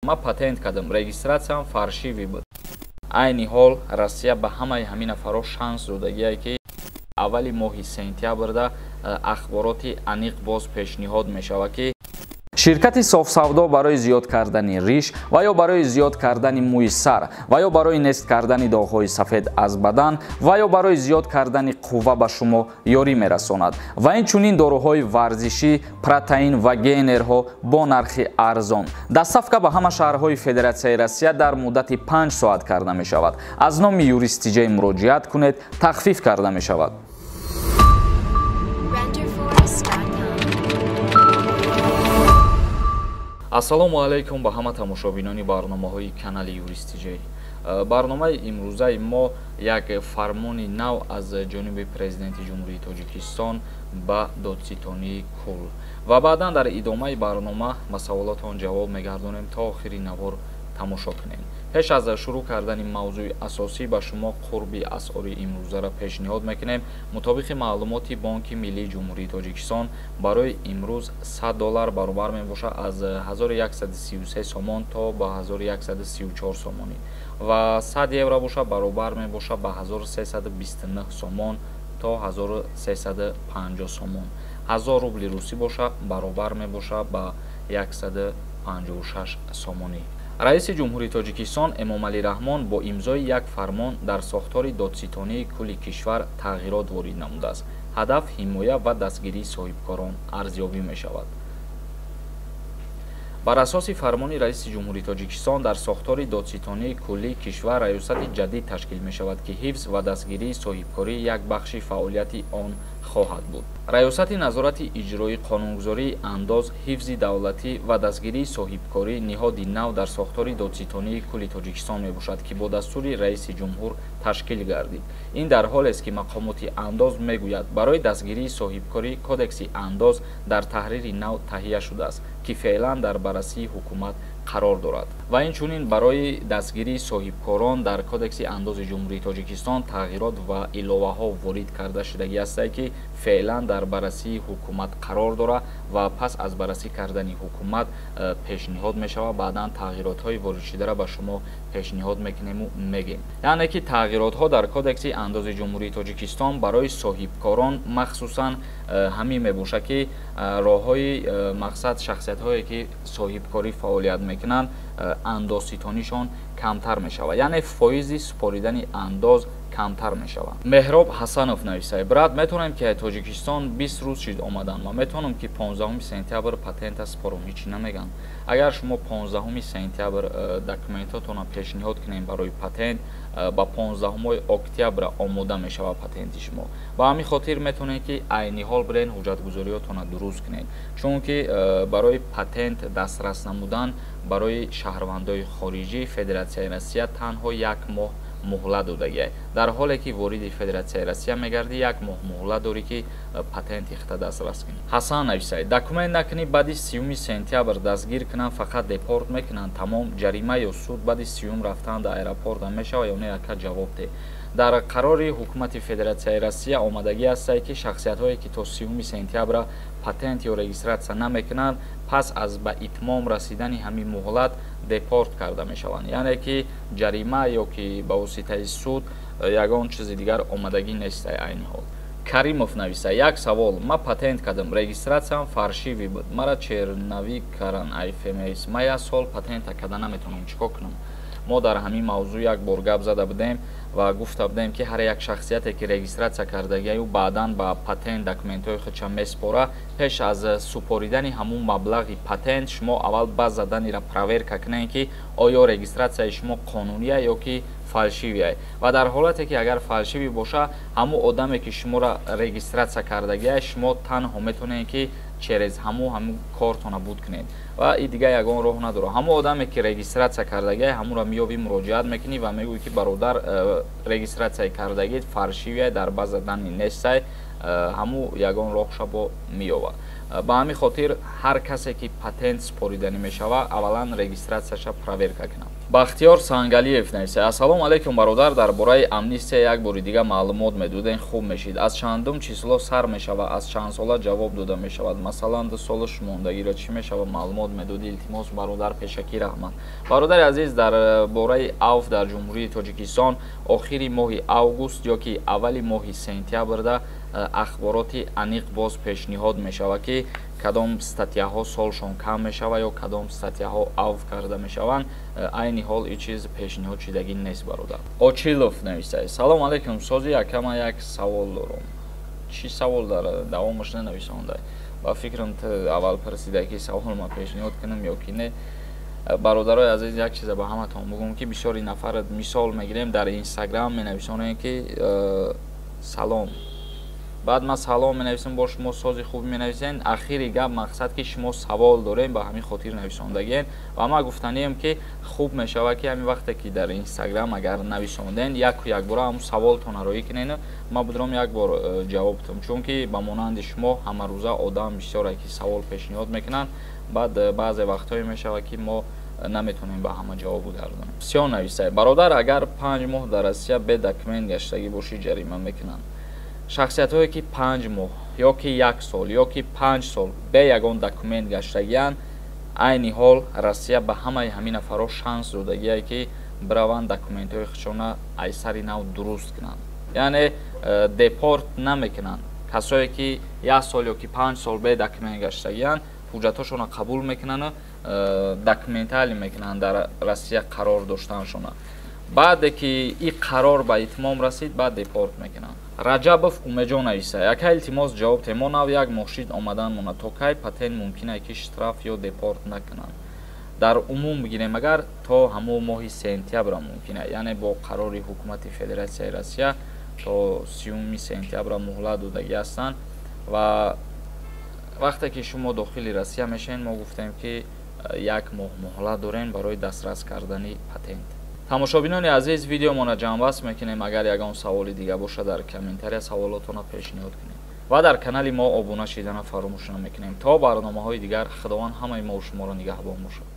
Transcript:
Ман патент кардам, регистратсиям фальшивый буд. Айни ҳол Россия ба ҳамаи ҳамин нафарҳо шанс додагие, ки аввали моҳи сентябрда ахбороти аниқ боз пешниҳод мешавад, ки ширкати софсавдо барои зиёд кардани риш ва ё барои зиёд кардани мӯи сар ва ё барои нест кардани доғҳои сафед аз бадан ва ё барои зиёд кардани қувва ба шумо ёрӣ мерасонад ва инчунин доруҳои варзишӣ, протеин ва гейнерҳо бо нархи арзон. Доставка ба ҳама шаҳрҳои Федератсияи Россия дар муддати 5 соат карда мешавад. Аз номи Юрист Тиҷей муроҷиат кунед, тахфиф карда мешавад. Ассалому алайкум ба ҳама тамошобинони барномаҳои канали Юрист Тиҷей. Барномаи имрӯзаи мо як фармони нав аз ҷониби президенти Ҷумҳурии Тоҷикистон ба додситонии кул ва баъдан дар идомаи барнома ба саволотон ҷавоб мегардонем. То охири навор тамошо кунед. Пеш аз шурӯъ кардани мавзӯи асосӣ ба шумо қурби асъори имрӯзаро пешниҳод мекунем. Мутобиқи маълумоти Бонки Миллии Ҷумҳурии Тоҷикистон барои имрӯз 100 доллар баробар мебошад аз 1133 сомон то ба 1134 сомонӣ ва 100 евро бошад баробар мебошад ба 1329 сомон то 1350 сомон. 1000 рубли русӣ бошад баробар мебошад ба 156 сомонӣ. Раиси Ҷумҳурии Тоҷикистон Эмомалӣ Раҳмон бо имзои як фармон дар сохтори додситонии кулли кишвар тағйирот ворид намудааст. Ҳадаф ҳимоя ва дастгирии соҳибкорон арзёбӣ мешавад. Бар асоси фармони Раиси Ҷумҳурии Тоҷикистон дар сохтори додситонии куллии кишвар раёсати ҷадид ташкил мешавад, ки ҳифз ва дастгирии соҳибкорӣ як бахши фаъолияти он хоҳад буд. Раёсати назорати иҷроии қонунгузории андоз, ҳифзи давлатӣ ва дастгирии соҳибкорӣ ниҳоди нав дар сохтори додситонии кулли Тоҷикистон мебошад, ки бо дастури раиси ҷумҳур ташкил гардид. Ин дар ҳолест, ки мақомоти андоз мегӯяд, барои дастгирии соҳибкорӣ кодекси андоз дар таҳрири нав таҳия шудааст, ки феълан дар баррасии ҳукумат қарор дорад. Ва инчунин барои дастгирии соҳибкорон дар кодекси андози Ҷумҳурии Тоҷикистон тағйирот ва иловаҳо ворид карда шудагӣ ҳастанд, ки феълан дар баррасии ҳукумат қарор дорад ва пас аз баррасӣ кардани ҳукумат пешниҳод мешавад. Баъдан тағйиротҳои воридшударо ба шумо пешниҳод мекунему мегем. Яъне ки тағйиротҳо дар кодекси андози Ҷумҳурии Тоҷикистон барои соҳибкорон махсусан ҳамин мебошад, ки роҳҳои мақсад шахсиятҳое ки соҳибкорӣ фаъолият мекунанд, андозситонишон камтар мешавад, яъне фоизи супоридани андоз камтар мешавад. Меҳроб Ҳасанов нависад: брат, метавонем ки Тоҷикистон 20 рӯз шид омадан, ман метавонам ки 15 сентябр патента спорам, ҳеҷ намеган. Агар шумо 15 сентябр документотонро пешниҳод кунем барои патент, ба 15 октябр омода мешавад патенти шумо. Ба ҳамин хотир метавонед ки айни ҳол бирен ҳуҷҷатгузориётонро дуруст кунед, чунки барои патент дастрас намудан барои шаҳрвандои хориҷӣ Федератсияи Россия танҳо як моҳ муҳлат додагиай. Дар ҳоле ки вориди Федератсияи Россия мегардӣ, як моҳ муҳлат дорӣ, ки патенти худта дастрас кунӣ. Ҳасан нависад: документ накунӣ, баъди 30 сентябр дастгир кунанд, фақат депорт мекунанд, тамом. Ҷарима ё суд баъди 30 рафтан дар аэропорта мешавад ё не, ака ҷавоб деҳ. Дар қарори ҳукумати Федератсияи Россия омадагӣ ҳастад, ки шахсиятҳое ки то 30 сентябр патент ё регистратсия намекунанд, пас аз ба итмом расидани ҳамин муҳлат депорт карда мешаванд. Яъне ки ҷарима ё ки ба воситаи суд ягон чизи дигар омадагӣ нестад айни ҳол. Каримов нависад: як савол, ман патент кардам, регистратсиям фальшивый буд, мара черновик каран ФМС, ман як сол патента карда наметавонам, чӣ кор кунам? Мо дар ҳамин мавзӯъ як бор гап зада будем ва гуфта будем, ки ҳар як шахсияте ки регистратсия кардагиаю баъдан ба патент документҳои худша месупора, пеш аз супоридани ҳамун маблағи патент шумо аввал база данныйро проверка кунед, ки оё регистратсияи шумо қонуния ё ки фальшивия. Ва дар ҳолате ки агар фальшивый боша, ҳамун одаме ки шуморо регистратсия кардагия, шумо танҳо метавонед ки через ҳамун кортона буд кунед ва и дигар ягон роҳ надорад. Ҳамун одаме ки регистратсия кардагия, ҳамунро меёбӣ, муроҷиат мекунӣ ва мегӯӣ, ки бародар, регистратсияи кардагит фальшивия, дар база данных нестай, ҳамун ягон роҳша бо меёбад. Ба ҳамин хотир ҳар касе ки патент супориданӣ мешавад, аввалан регистратсияша проверка кунад. Бахтиёр Сангалиев нависа: ассалому алайкум бародар, дар бораи амнистия як бори дига маълумот медоден, хуб мешид. Аз чандум число сар мешава, аз чанд сола ҷавоб дода мешавад? Масалан, 2 сола шумондагиро чӣ мешава? Маълумот медоди, илтимос бародар, пешакӣ раҳмат. Бародари азиз, дар бораи авф дар Ҷумҳурии Тоҷикистон охири моҳи август ё ки аввали моҳи сентябрда ахбороти аниқ боз пешниҳод мешавад, ки кадом статьяҳо солшон кам мешава ё кадом статьяҳо авф карда мешаванд. Айни ҳол ин чиз пешниҳод шидагӣ нест, бародар. Очилов нависад: салом алейкум, сози якама, як савол дорам. Чӣ савол дар давомаш нанависонда. Ба фикрам, ту аввал пурсида, ки савол ма пешниҳод кунам ё ки не. Бародарои азиз, як чиза ба ҳаматон бугум, ки бисёри нафар, мисол мегирем, дар Инстаграм менависонем, ки салом. Баъд ман салом менависам, бо шумо сози хуб менависен. Ахири гап мақсад, ки шумо савол дорем, ба ҳамин хотир нависондагиен. Ва ман гуфтанием, ки хуб мешавад, ки ҳамин вақте ки дар Инстаграм агар нависонден, яку якбора ҳамун саволтона роӣ кунен, ман будром як бор ҷавоб дам, чунки ба монанди шумо ҳамарӯза одам бисёре, ки савол пешниҳод мекунанд. Баъд баъзе вақтҳое мешавад, ки мо наметонем ба ҳама ҷавоб гардонем. Сиён нависай: бародар, агар 5 моҳ дар Россия бе документ гаштагӣ бошӣ, ҷарима мекунанд? Шахсиятҳое, ки 5 моҳ ё ки як сол ё ки 5 сол бе ягон документ гаштагианд, айни ҳол Россия ба ҳамаи ҳамин нафарҳо шанс додагие, ки бираванд, документҳои худшона аз сари нав дуруст кунанд, яъне депорт намекунанд. Касое ки як сол ё ки 5 сол бе документ гаштагианд, ҳуҷҷатҳошонро қабул мекунанду документалӣ мекунанд дар Россия қарор доштаншона. Баъде ки ин қарор ба итмом расид, баъд депорт мекунанд. Раҷабов Умеҷон нависа: яка, илтимос, ҷавоб те. Мо нав як моҳ шид омадан монад, то кай патент мумкин ки штраф ё депорт накунанд? Дар умум бигирем агар, то ҳамон моҳи сентябра мумкин, яъне бо қарори ҳукумати Федератсияи Россия то 30-уми сентябра муҳлат додагӣ ҳастанд. Ва вақте ки шумо дохили Россия мешавед, мо гуфтем, ки як моҳ муҳлат дорем барои дастрас кардани патент. Тамошобинони азиз, видеомона ҷамъбаст мекунем. Агар ягон саволи дига бошад, дар комментария саволотонро пешниҳод кунед ва дар канали мо обуна шидана фаромӯш намекунем. То барномаҳои дигар, Худованд ҳамаи мо шуморо нигаҳбон бошад.